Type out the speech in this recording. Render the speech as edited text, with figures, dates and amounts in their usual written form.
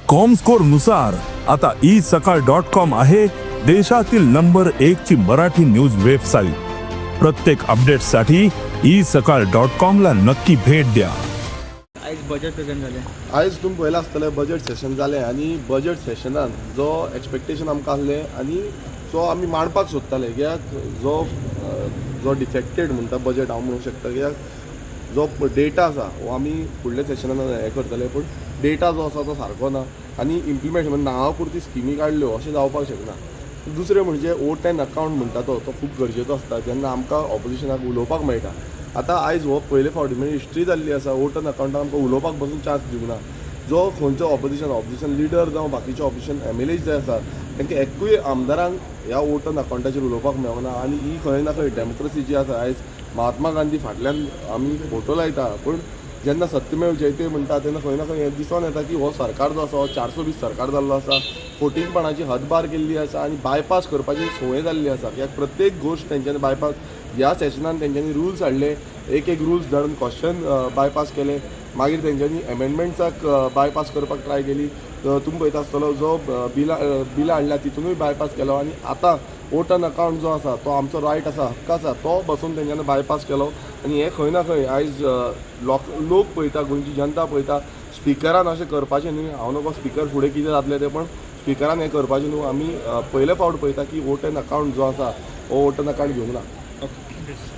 Comscore नुसार आता E सकाळ डॉट कॉम आहे देशातील नंबर एक ची मराठी न्यूज वेबसाईट. प्रत्येक अपडेटसाठी ई सकाळ डॉट कॉम ला नक्की भेट द्या. आयज बजेट प्रेझेंट जालें. आयज तुमी पळयलां आसतलें, बजेट सेशन जालें आनी बजेट सेशनान जो एक्सपेक्टेशन आमकां आसलें आनी जो आमी मांडपाक सोदताले, कित्याक जो जो डिफेक्टेड म्हणटा बजेट हांव म्हणूंक शकता, कित्याक जो डेटा आसा हो आमी फुडल्या सेशनान हें करतले, पूण डेटा जो आसा तो सारको ना आनी इम्प्लिमेंट म्हणजे नांवा पुरती स्किमी काडल्यो अशें जावपाक शकना. दुसरें म्हणजे वोट एंड अकावंट म्हणटा तो तो खूब गरजेचो आसता, जेन्ना आमकां ऑपोजिशनाक उलोवपाक मेळटा. आतां आयज हो पयले फावटी म्हणजे हिस्ट्री जाल्ली आसा, वोट एंड अकावंटाक आमकां उलोवपाक बसून चान्स दिवंक ना. जो खंयचो ऑपोजिशन लिडर जावं बाकीचे ऑपोजिशन एमएलए जे आसात, तांकां एकूय आमदारांक ह्या वोट एंड अकावंटाचेर उलोवपाक मेळना. आनी ही खंय ना खंय डेमोक्रेसी जी आसा, आयज महात्मा गांधी फाटल्यान आमी फोटो लायता, पूण जेन्ना सत्यमेव जयते म्हणटा तेन्ना खंय ना खंय हें दिसून येता की हो सरकार जो आसा हो 420 सरकार जाल्लो आसा. फटींगपणाची हदबार केल्ली आसा आनी बायपास करपाची संवय जाल्ली आसा, कित्याक प्रत्येक गोश्ट तेंच्यांनी बायपास. ह्या सेशनान तेंच्यांनी रुल्स हाडले, एक एक रुल्स धाडून क्वेश्चन बायपास केले, मागीर तेंच्यांनी एमेंडमेंट्साक बायपास करपाक ट्राय केली. तुमी पळयता आसतलो, जो बिलां हाडल्या तितूनय बायपास केलो आनी आतां वोट एन अकावंट जो आसा तो आमचो रायट आसा, हक्क आसा, तो बसून तेंच्यांनी बायपास केलो. आनी हें खंय ना खंय आयज लोक पळयता, गोंयची जनता पळयता. स्पिकरान अशें करपाचें न्हय. हांव नको स्पिकर फुडें कितें जातलें तें, पण स्पिकरान हें करपाचें न्हू. आमी पयले फावट पळयता की वोट एन अकावंट जो आसा हो वोट एन अकावंट घेवंक ना. ओके.